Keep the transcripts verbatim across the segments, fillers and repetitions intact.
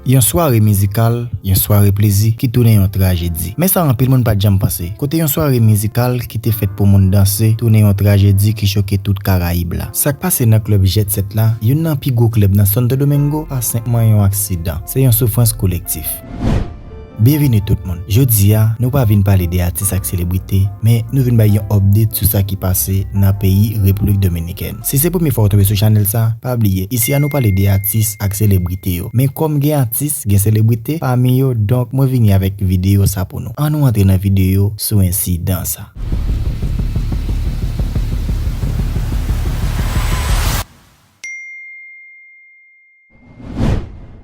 Yon sware mizikal, yon sware plezi ki tounen yon trajedi. Men sa anpil moun pa t janm panse. Kote yon sware mizikal ki te fèt pou moun danse tounen yon trajedi ki choke tout Karayib la. Sa k pase nan klèb Jet Set la, youn nan pi gwo klèb nan Santo Domingo, pa senpman yon aksidan. Se yon soufrans kolektif. Byenvini tout moun. Jodi a, nou pa vin pale de atis ak selebrite, men nou vin bay yon update sou sa ki pase nan peyi Repiblik Dominikèn. Si se premye fwa w tonbe sou chanèl sa, pa bliye, isi a nou pale de atis ak selebrite yo. Men kòm gen atis, gen selebrite pami yo, donk mwen vini avèk videyo sa pou nou. Ann nou antre nan videyo sou ensidan sa.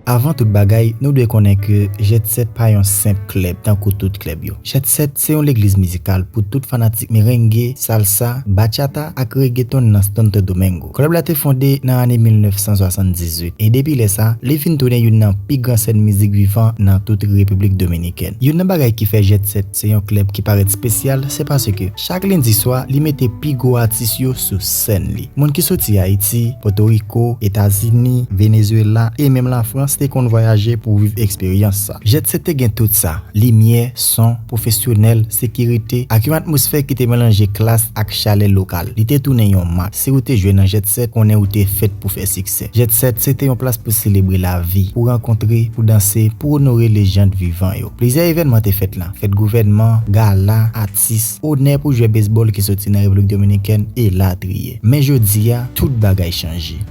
Avan tout bagay, nou dwe konnen ke Jet Set pa yon senp klèb tankou tout klèb yo. Jet Set se yon legliz mizikal pou tout fanatik merenge, salsa, bachata ak reggaeton nan Santo Domingo. Klèb la te fonde nan ane mil nèf san swasanndizuit, e depi lè sa, li fin tounen youn nan pi gran sèn mizik vivan nan tout Repiblik Dominikèn. Youn nan bagay ki fè Jet Set se yon klèb ki parèt espesyal, se paske chak lendi swa, li mete pi gwo atis yo sou sèn li. Moun ki soti Ayiti, Pòtoriko, Etazini, Venezuela e menm Lafrans te konn vwayaje pou viv eksperyans sa. Jet Set te gen tout sa, limyè, son, pwofesyonèl, sekirite, ak yon atmosfè ki te melanje klas ak chalè lokal. Li te tounen yon mak. Si ou te jwe nan Jet Set, konnen ou te fèt pou fè siksè. Jet Set se te yon plas pou selebre lavi, pou rankontre, pou danse, pou onore lejand vivan yo. Plizyè evènman te fèt la, fèt gouvènman, gala, atis, onè pou jwè bezbòl ki soti nan Repiblik Dominikèn, elatriye. Men jodi a, tout bagay chanje.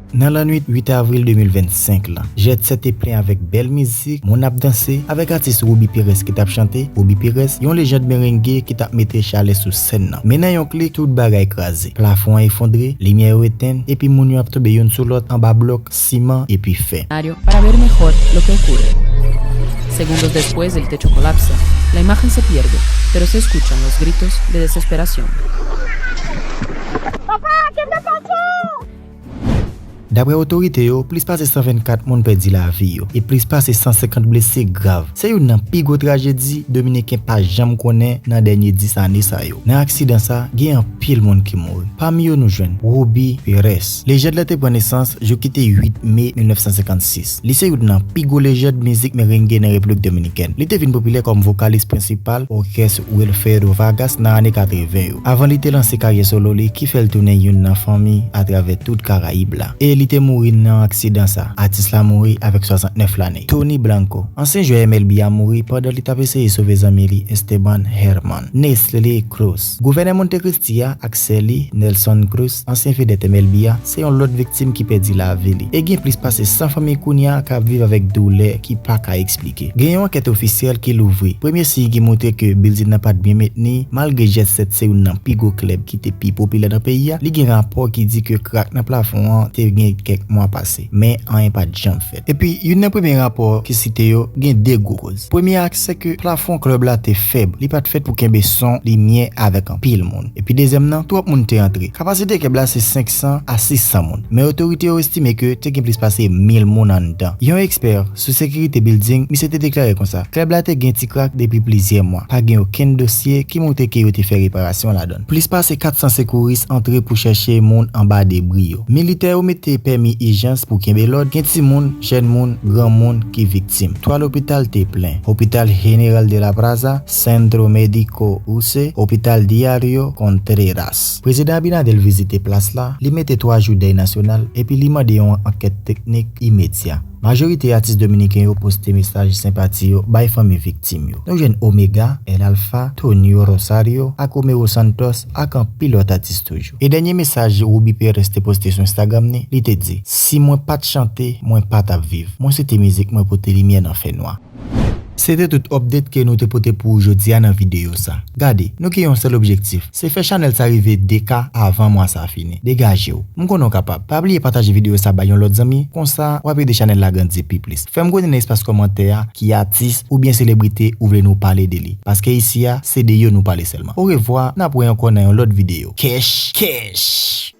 Nan lannwit uit avril de mil vennsenk la, Jet Set te plen avèk bèl mizik, moun ap danse, avèk atis Ruby Perez ki t ap chante. Ruby Perez, yon lejand merenge ki t ap mete chalè sou sèn nan. Men nan yon klik, tout bagay kraze. Plafon an efondre, limyè yo etenn, epi moun yo ap tonbe youn sou lòt anba blòk, siman, epi fè. Para ver mejor lo que ocurre. Segundos después, el techo colapsa. La imagen se pierde, pero se escuchan los gritos de desesperación. Papá, ¿qué te pasó? Daprè otorite yo, plis pase san vennkat moun pèdi lavi yo e plis pase san senkant blese grav. Se youn nan pi gwo trajedi Dominiken pa janm konnen nan dènye dis ane sa yo. Nan aksidan sa, gen anpil moun ki mouri. Pami yo nou jwenn Ruby Perez. Lejand lan te pran nesans jou ki te uit me mil nèf san senkannsis. Li se youn nan pi gwo lejand mizik merenge nan Repiblik Dominikèn. Li te vin popilè kòm vokalis prensipal òkès Wilfredo Vargas nan ane katreven yo, avan li te lanse karyè solo li ki fè l tounen youn nan fanmi atravè tout Karayib la. E li te mouri nan aksidan sa. Atis la mouri avèk swasantnèf lane. Tony Blanco, ansyen jwè M L B a, mouri pandan li t ap eseye sove zanmi li Esteban Herman. Nesly Cruz, gouvènè Monte Cristi a, ak sè li, Nelson Cruz, ansyen vedèt M L B a, se yon lòt viktim ki pèdi lavi li. E gen plis pase san fanmi kounye a k ap viv avèk doulè ki pa ka eksplike. Gen yon ankèt ofisyèl ki louvri. Premye siy ki montre ke bilding nan pa t byen mentni, malgre Jet Set se youn nan pi gwo klèb ki te pi popilè nan peyi a, li gen rapò ki di ke krak nan plafon an te gen kèk mwa pase. Men anyen pa t janm fèt. Epi, youn nan premye rapò ki site yo gen de gwo koz. Premye a, se ke plafon klèb la te fèb. Li pa t fèt pou kenbe son, limyè avèk anpil moun. Epi dezyèm nan, twòp moun te antre. Kapasite klèb la se senk san a sis san moun. Men otorite yo estime ke te gen plis pase mil moun anndan. Yon ekspè sou sekirite bilding, misye te deklare konsa, klèb la te gen ti krak depi plizyè mwa. Pa gen okenn dosye ki montre ke yo te fè reparasyon ladan l. Plis pase kat san sekouris antre pou chèche moun anba debri yo. Militè yo mete pèmi ijans pou kenbe lòd. Gen timoun, jèn moun, granmoun ki viktim. Twa lopital te plen: Hospital General de la Plaza, Centro Médico Use, Hospital Diario Contreras. Prezidan Abinader vizite plas la, li mete twa jou dèy nasyonal, epi li mande yon ankèt teknik imedya. Majorite atis dominiken yo poste mesaj senpati yo bay fanmi viktim yo. Nou jwenn Omega, El Alfa, Tonio Rosario, ak Romeo Santos, ak anpil lòt atis toujou. E dènye mesaj Ruby Perez te poste sou Instagram ni, li te di, "Si mwen pa t chante, mwen pa t ap viv. Mwen se te mizik mwen pote limyè nan fènwa." Se te tout update ke nou te pote pou ou jodi a nan videyo sa. Gade, nou gen yon sèl objektif, se fè chanèl sa rive de K avan mwa sa fini. Degaje w. M konnen w kapab. Pa bliye pataje videyo sa bay yon lòt zanmi, konsa w ap ede chanèl la grandi pi plis. Fè m konnen nan espas kòmantè a ki atis oubyen selebrite ou vle nou pale de li. Paske isi a, se de yo nou pale sèlman. Orevwa, n ap wè ankò nan yon lòt videyo. Kèch, kèch!